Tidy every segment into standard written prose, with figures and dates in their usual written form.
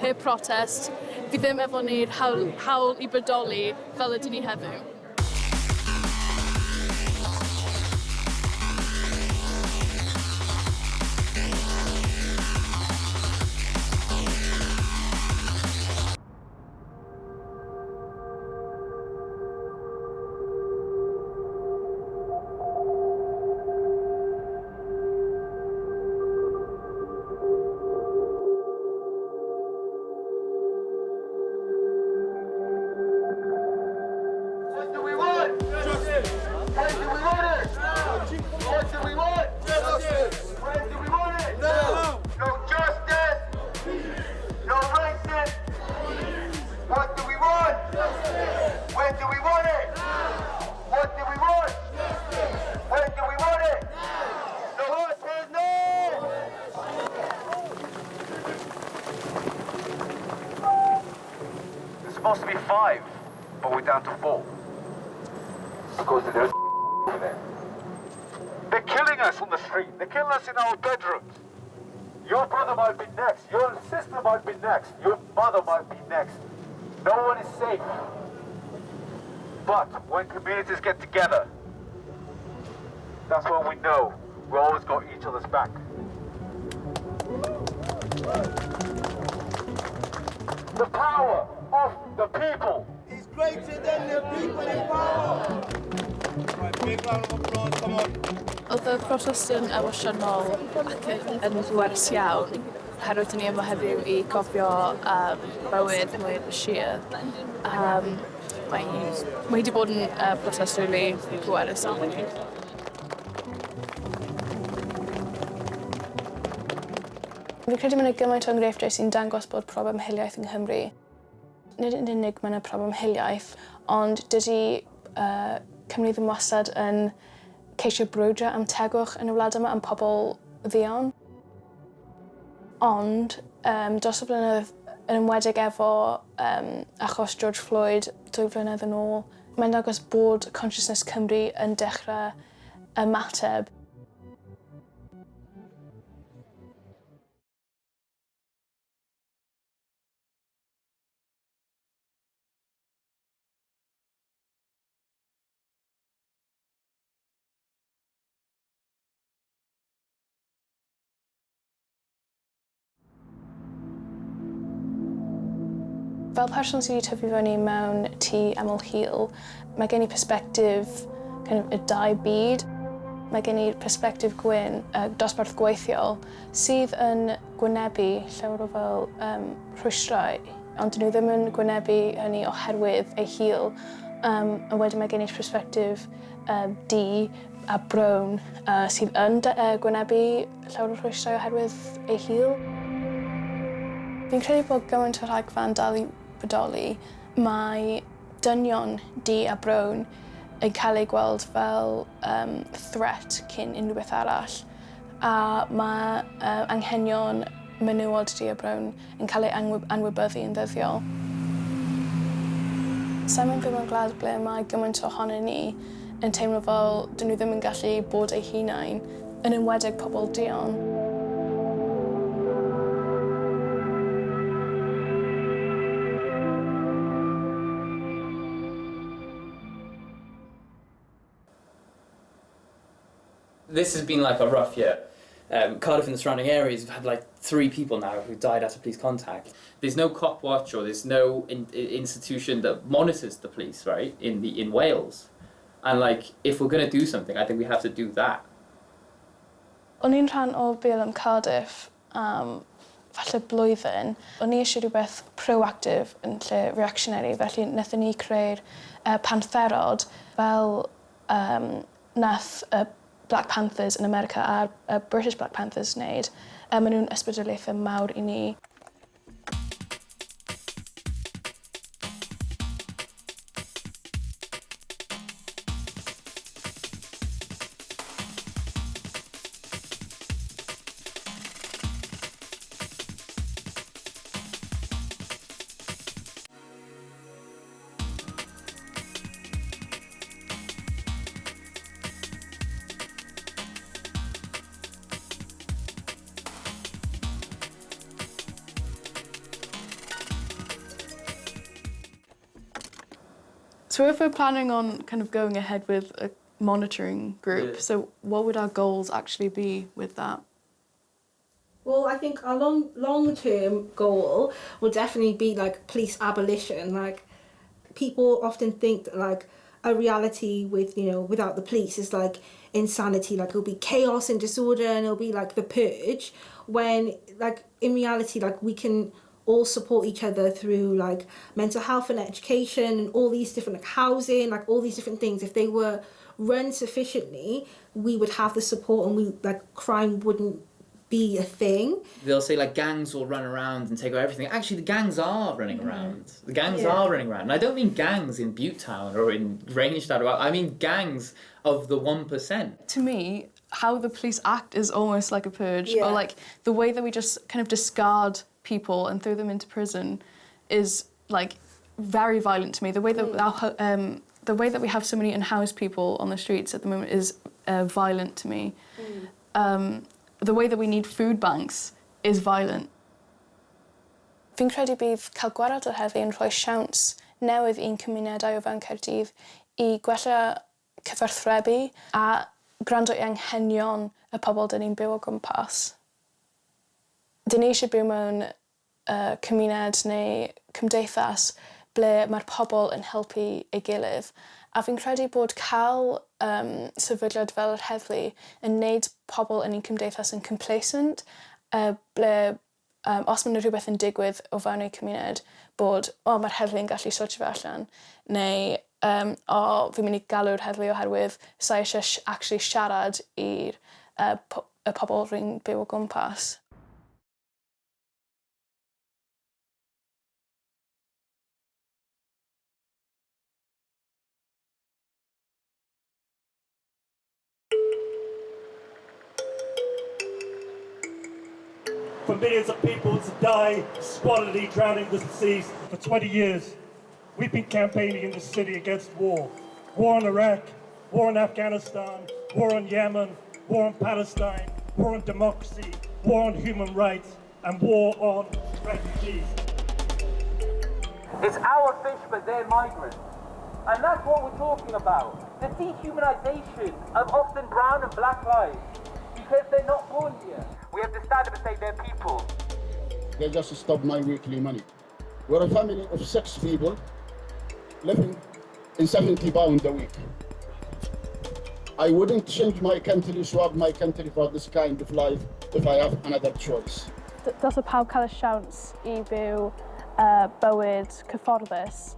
Heb protest, fi ddim efo ni'r hawl, hawl i bodoli fel ydyn ni heddiw. What do we want? Justice. When do we want it? Now. What do we want? Justice. When do we want it? Now. No justice. No racist. What do we want? Justice. When do we want it? Now. What do we want? Justice. When do we want it? Now. No horses, no! It's supposed to be five, but we're down to four. Because there's over there. They're killing us on the street. They're killing us in our bedrooms. Your brother might be next. Your sister might be next. Your mother might be next. No one is safe. But when communities get together, that's when we know we always got each other's back. The power of the people. Is greater than the people in power. Right, big round of applause, come on. Oedd y protest yn emosiynol ac yn, yn bwerus iawn. Oherwydd dyn ni yma heddiw i gofio um, bywyd Moir Bashir. Um, mae hi mae hi wedi bod yn uh, protest really pwerus iawn. Fi'n credu mae yna gymaint o enghreifftiau sy'n dangos bod problem hiliaeth yng Nghymru. Nid yn unig mae yna problem hiliaeth, ond dydy uh, Cymru ddim wastad yn ceisio brwydro am tegwch yn y wlad yma am pobl ddion. Ond um, dros y blynyddoedd, yn enwedig efo um, achos George Floyd 2 flynedd yn ôl, mae'n dangos bod consciousness Cymru yn dechrau ymateb. Fel person sydd wedi tyfu fyny mewn tŷ aml hil, mae gen i perspectif kind of, y dau byd. Mae gen i'r perspectif gwyn, dosbarth gweithiol, sydd yn gwynebu llawer o fel rhwystrau, ond dyn nhw ddim yn gwynebu hynny oherwydd eu hil. A wedyn mae gen i'r perspectif du a brown sydd yn gwynebu llawer o rhwystrau oherwydd eu hil. Fi'n credu bod gymaint o rhagfarn dal i bodoli. Mae dynion du a brown yn cael eu gweld fel threat cyn unrhyw beth arall. A mae anghenion menywod du a brown yn cael eu anwybyddu yn ddyddiol. Sa'n mynd byw mewn gwlad ble mae gymaint ohonyn ni yn teimlo fel dyn nhw ddim yn gallu bod eu hunain, yn enwedig pobl duon. This has been like a rough year. Cardiff and the surrounding areas have had like three people now who died out of police contact. There's no cop watch or there's no institution that monitors the police, right, in Wales. And like, if we're going to do something, I think we have to do that. O'n i'n rhan o BLM Cardiff am falle blwyddyn. O'n i eisiau rhywbeth proactive yn lle reactionary, felly wnaethon ni creu'r Pantherod fel nath Black Panthers yn America a'r British Black Panthers wneud. Maen nhw'n ysbrydoliaethau mawr i ni. So if we're planning on kind of going ahead with a monitoring group, so what would our goals actually be with that? Well, I think our long term goal will definitely be like police abolition. Like, people often think that like a reality with you know without the police is like insanity, like it'll be chaos and disorder and it'll be like the purge, when like in reality, like we can all support each other through like mental health and education and all these different, like housing, like all these different things. If they were run sufficiently, we would have the support and we like crime wouldn't be a thing. They'll say like gangs will run around and take over everything. Actually, the gangs are running around. The gangs are running around. And I don't mean gangs in Butetown or in Grangetown. I mean gangs of the 1%. To me, how the police act is almost like a purge, or like the way that we just kind of discard people and throw them into prison is like very violent to me. The way that we have so many unhoused people on the streets at the moment is violent to me. The way that we need food banks is violent. Fi'n credu bydd cael gwared o'r heddlu yn rhoi siawns newydd i'n cymunedau o fewn Caerdydd i gwella cyfathrebu a gwrando i anghenion y pobl dyn ni'n byw o gwmpas. Dyn ni eisiau byw mewn cymuned neu cymdeithas ble mae'r pobl yn helpu ei gilydd. A fi'n credu bod cael sefydliad fel yr heddlu yn neud pobl yn ein cymdeithas yn complacent, ble os mae rhywbeth yn digwydd o fewn eu cymuned, bod, o, mae'r heddlu yn gallu sortio fe allan, neu, o, fi'n mynd i galw'r heddlu oherwydd sa eisiau actually siarad i'r po y pobl rwy'n byw o gwmpas. For millions of people to die squalidly drowning the seas. For 20 years, we've been campaigning in this city against war. War on Iraq, war on Afghanistan, war on Yemen, war on Palestine, war on democracy, war on human rights, and war on refugees. It's our fish, but they're migrants. And that's what we're talking about. The dehumanization of often brown and black lives because they're not born here. We have to stand up and say they're people. They just stopped my weekly money. We're a family of six people living in £70 a week. I wouldn't change my country, swap my country for this kind of life if I have another choice. Dylse pawb cael y siawns i fyw bywyd cyfforddus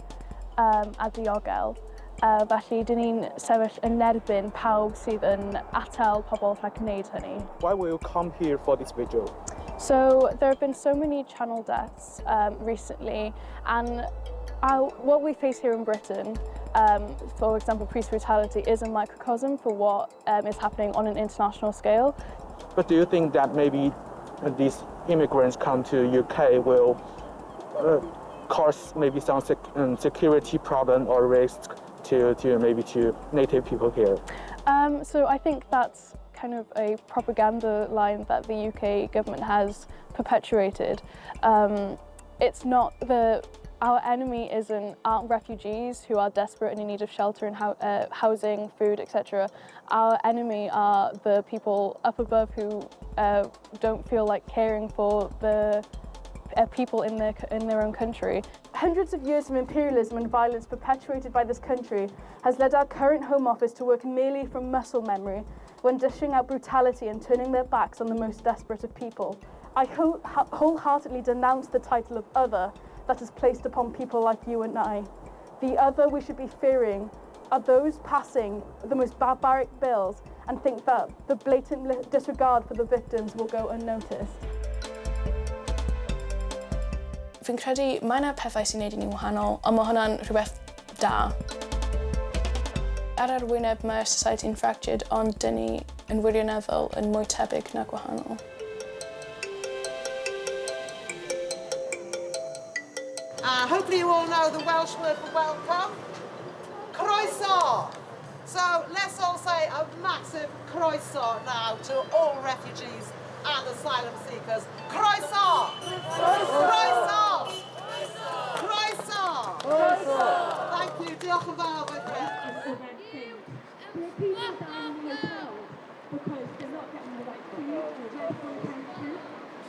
a diogel. Felly, dyn ni'n sefyll yn erbyn pawb sydd yn atal pobl rhag gwneud hynny. Why will you come here for this vigil? So there have been so many channel deaths recently, and what we face here in Britain, for example, police brutality, is a microcosm for what is happening on an international scale. But do you think that maybe these immigrants come to UK will cause maybe some security problem or risk to maybe to native people here? So I think that's kind of a propaganda line that the UK government has perpetuated. It's not the our enemy isn't aren't refugees who are desperate and in need of shelter and housing, food, etc. Our enemy are the people up above who don't feel like caring for the people in their own country. Hundreds of years of imperialism and violence perpetuated by this country has led our current Home Office to work merely from muscle memory when dishing out brutality and turning their backs on the most desperate of people. I wholeheartedly denounce the title of other that is placed upon people like you and I. The other we should be fearing are those passing the most barbaric bills and think that the blatant disregard for the victims will go unnoticed. Fi'n credu mae yna pethau sy'n neud i ni wahanol, ond mae hwnna'n rhywbeth da. Ar arwyneb mae society yn fractured, ond dyn ni yn wirioneddol yn mwy tebyg na gwahanol. Hopefully you all know the Welsh word for welcome. Croeso! So let's all say a massive croeso now to all refugees and asylum seekers. Croeso! Croeso! Croeso! Croeso! Thank you, diolch. Diolch yn fawr, my friend. There are people dying in hotels because they're not getting the right food or medical attention.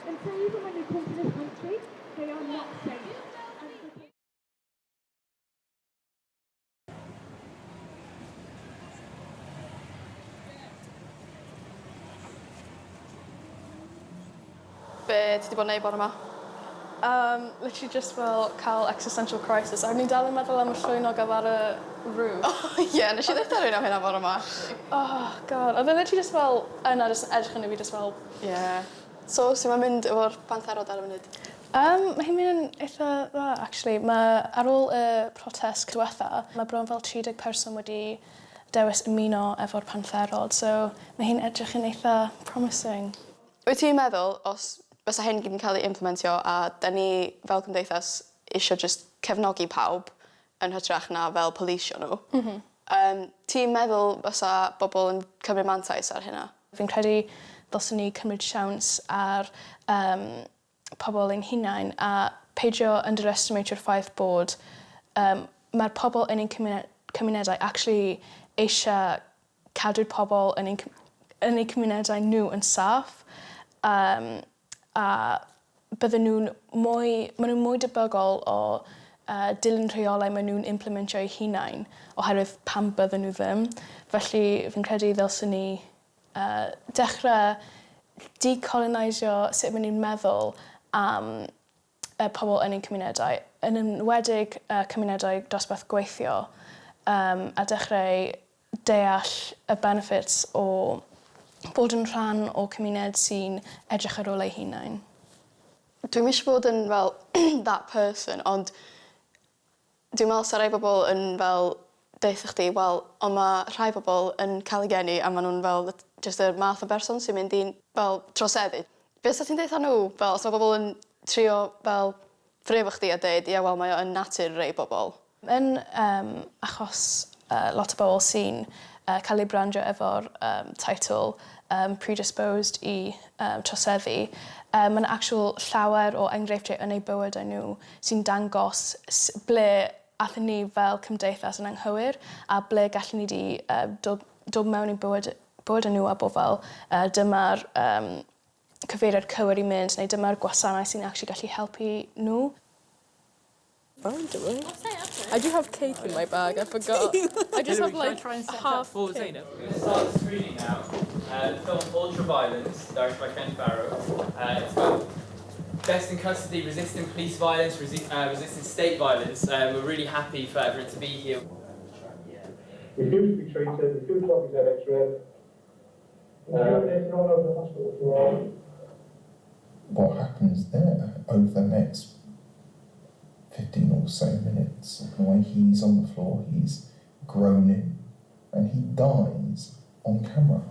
And so even when they come to this country, they are not safe. Be ti 'di bod yn neud bore 'ma? Literally just fel cael existential crisis. A o'n i'n dal yn meddwl am y llwynog oedd ar y roof. Oh ie, nes i ddeutha rywun am hynna bore 'ma actually. Oh god, oedd e literally just fel yna just yn edrych arno fi just fel... Ie. So su' ma'n mynd efo'r pantherod ar y funud? Mae hi'n mynd yn eitha dda actually. Mae ar ôl y protest diwetha, mae bron fel 30 person wedi dewis ymuno efo'r pantherod, so mae hi'n edrych yn eitha promising. Wyt ti'n meddwl os fysa hyn gyd yn cael ei implementio a 'dan ni fel cymdeithas isio jyst cefnogi pawb yn hytrach na fel polisio nhw, ti'n meddwl fysa bobl yn cymryd mantais ar hynna? Fi'n credu ddylswn ni cymryd siawns ar pobl ein hunain a peidio underestimatio'r ffaith bod mae'r pobl yn ein cymunedau actually eisiau cadw'r pobl yn eu cymunedau nhw yn saff a bydden nhw'n mwy, maen nhw'n mwy debygol o dilyn rheolau maen nhw'n implementio eu hunain oherwydd pam bydden nhw ddim. Felly fi'n credu ddylswn ni dechrau decolonisio sut maen nhw'n meddwl am y pobl yn ein cymunedau, yn enwedig cymunedau dosbarth gweithio, a dechrau deall y benefits o bod yn rhan o cymuned sy'n edrych ar ôl ei hunain. Dwi'm eisiau bod yn fel that person, ond dwi'n meddwl 'sa rai bobl yn fel deutha chdi, wel, ond ma' rhai bobl yn cael eu geni a maen nhw'n fel jyst y math o berson sy'n mynd i fel troseddu. Be 'sa ti'n deutha nhw? Fel os mae bobl yn trio fel ffraeo efo chdi a deud, ie, wel, mae o yn natur rei bobl. Yn achos lot o bobl sy'n cael eu brandio efo'r teitl predisposed i troseddu, mae'n actual llawer o enghreifftiau yn eu bywydau nhw sy'n dangos ble aethon ni fel cymdeithas yn anghywir a ble gallwn ni di dod mewn i bywydau nhw a bod fel dyma'r cyfeiriad cywir i mynd neu dyma'r gwasanaeth sy'n actually gallu helpu nhw. I do have cake in my bag, I forgot. I just have like half For cake. Zainab, we're going to start the screening now. The film Ultraviolence, directed by Ken Farrow. It's about best in custody, resisting police violence, resisting state violence. We're really happy for everyone to be here. Refused to be treated, refused to have his head x-rayed. All over the hospital floor. What happens there over the next 15 or so minutes, the way he's on the floor, he's groaning, and he dies on camera.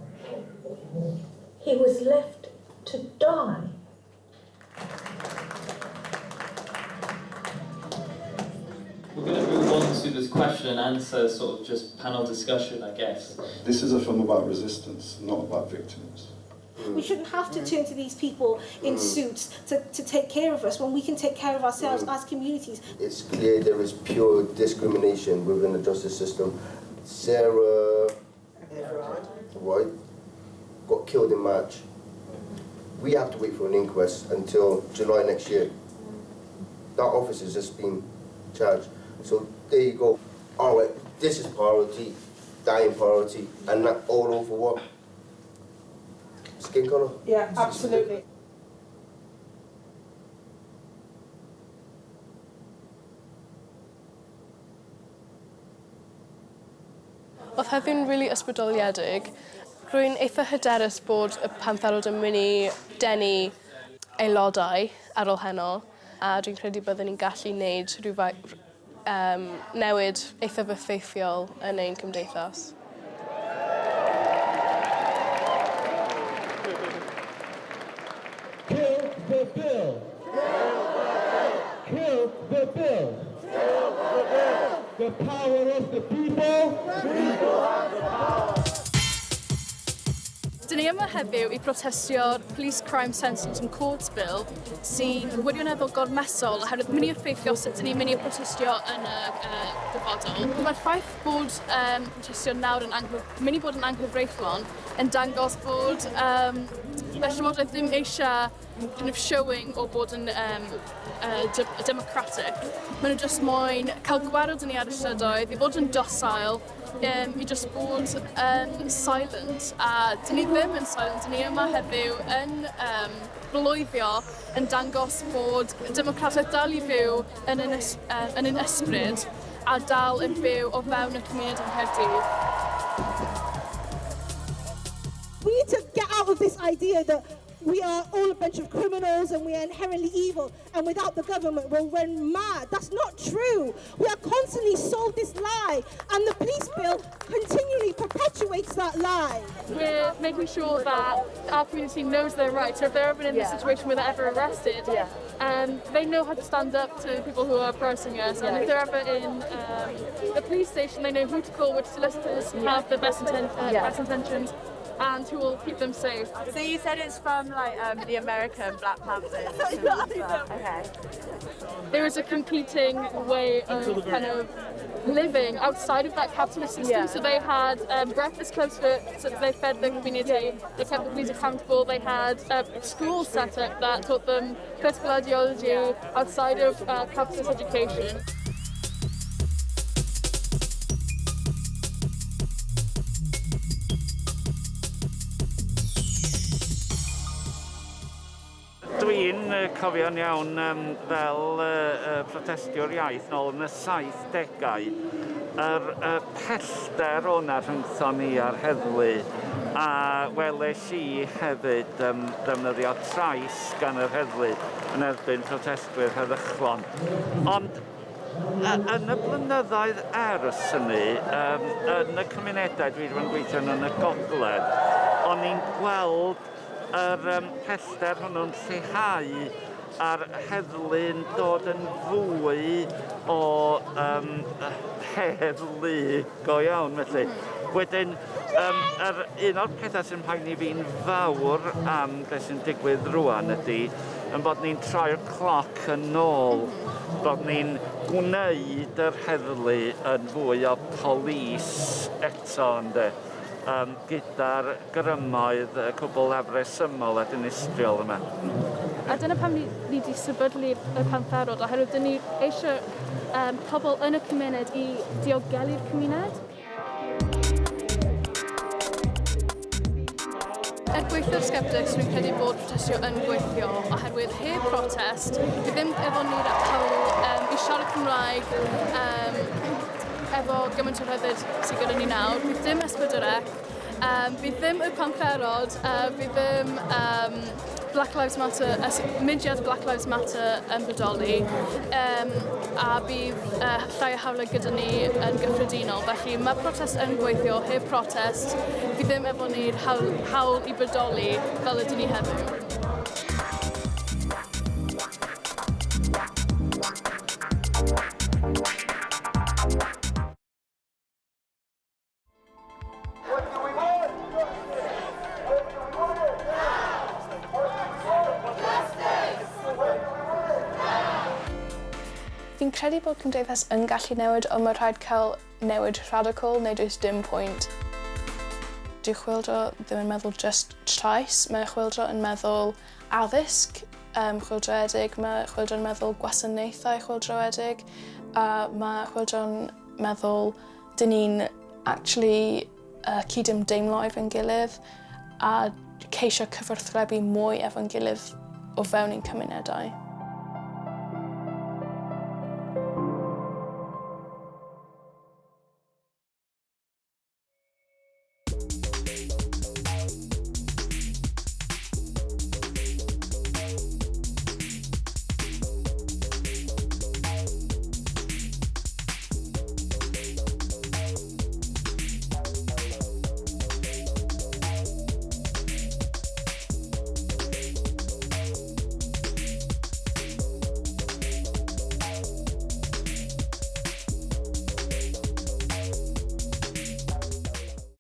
He was left to die. We're going to move on to this question and answer sort of just panel discussion, I guess. This is a film about resistance, not about victims. We shouldn't have to turn to these people in suits to take care of us when we can take care of ourselves as communities. It's clear there is pure discrimination within the justice system. Sarah Everard, right, got killed in March. We have to wait for an inquest until July next year. That officer's just been charged. So there you go. All right, this is priority, dying priority, and that all over what? Skin colour? Yeah, absolutely. Oedd heddiw'n rili ysbrydoliedig. Rwy'n eitha hyderus bod y pantherod yn mynd i denu aelodau ar ôl heno, a dwi'n credu byddwn ni'n gallu wneud rhywfaint newid eithaf effeithiol yn ein cymdeithas. Kill the bill! Kill the bill! Kill the bill! The power of the people! People have the power! Dyn ni yma heddiw i protestio'r Police Crime Sentence and Courts Bill sy'n wirioneddol gormesol oherwydd mynd i effeithio sut dyn ni'n mynd i protestio yn y dyfodol. Mae'r ffaith bod protestio nawr yn mynd i bod yn anghyfreithlon yn dangos bod y Llywodraeth ddim eisiau kind of showing o bod yn democratic. Maen nhw jyst moyn cael gwared ni ar y strydoedd, i fod yn docile, i jyst bod yn silent. A dyn ni ddim yn silent, dyn ni yma heddiw yn bloeddio, yn dangos bod democratiaeth dal i fyw yn ein ysbryd a dal yn byw o fewn y cymuned yng Nghaerdydd. We need to get out of this idea that we are all a bunch of criminals and we are inherently evil, and without the government we'll run mad. That's not true. We are constantly sold this lie, and the police bill continually perpetuates that lie. We're making sure that our community knows their rights. So if they're ever in a situation where they're ever arrested, they know how to stand up to people who are oppressing us. And if they're ever in the police station, they know who to call, which solicitors have the best intentions, and who will keep them safe. So you said it's from like the American Black Panthers. Okay. There is a competing way of kind of living outside of that capitalist system. Yeah. So they had breakfast clubs so they fed the community, they kept the police accountable, they had schools set up that taught them critical ideology outside of capitalist education. Dwi'n cofio'n iawn fel protestiwr iaith nôl yn y 70au, yr pellter o'na rhyngthon ni a'r heddlu, a weles i hefyd defnyddio trais gan yr heddlu yn erbyn protestwyr heddychlon. Ond yn y blynyddoedd ers hynny, yn y cymunedau dwi wedi bod yn gweithio yn y gogledd, o'n i'n gweld yr pellter hwnnw'n lleihau a'r heddlu'n dod yn fwy o heddlu go iawn felly. Wedyn, un o'r pethau sy'n poeni fi'n fawr am beth sy'n digwydd rŵan ydy yn bod ni'n troi'r cloc yn ôl, bod ni'n gwneud yr heddlu yn fwy o polis eto, ynde, gyda'r grymoedd cwbl afresymol a dinistriol yma. A dyna pam ni wedi sefydlu y Pantherod, oherwydd dyn ni eisiau pobl yn y cymuned i diogelu'r cymuned. Er gweithio'r sceptics, dwi'n credu bod protestio yn gweithio, oherwydd heb protest, dwi ddim efo ni'r hawl i siarad Cymraeg efo gymaint o rhyddid sydd gyda ni nawr. Bydd ddim S4C, bydd ddim y Pantherod, bydd ddim Black Lives Matter, mudiad Black Lives Matter yn bodoli, a bydd llai o hawliau gyda ni yn gyffredinol. Felly mae protest yn gweithio, heb protest, bydd ddim efo ni'r hawl i bodoli fel ydyn ni heddiw. Fi'n credu bod cymdeithas yn gallu newid, ond mae rhaid cael newid radical neu does dim pwynt. Dyw chwyldro ddim yn meddwl just trais, mae chwyldro yn meddwl addysg chwyldroedig, mae chwyldro yn meddwl gwasanaethau chwyldroedig, a mae chwyldro'n meddwl dyn ni'n actually cydymdeimlo efo'n gilydd a ceisio cyfathrebu mwy efo'n gilydd o fewn ein cymunedau.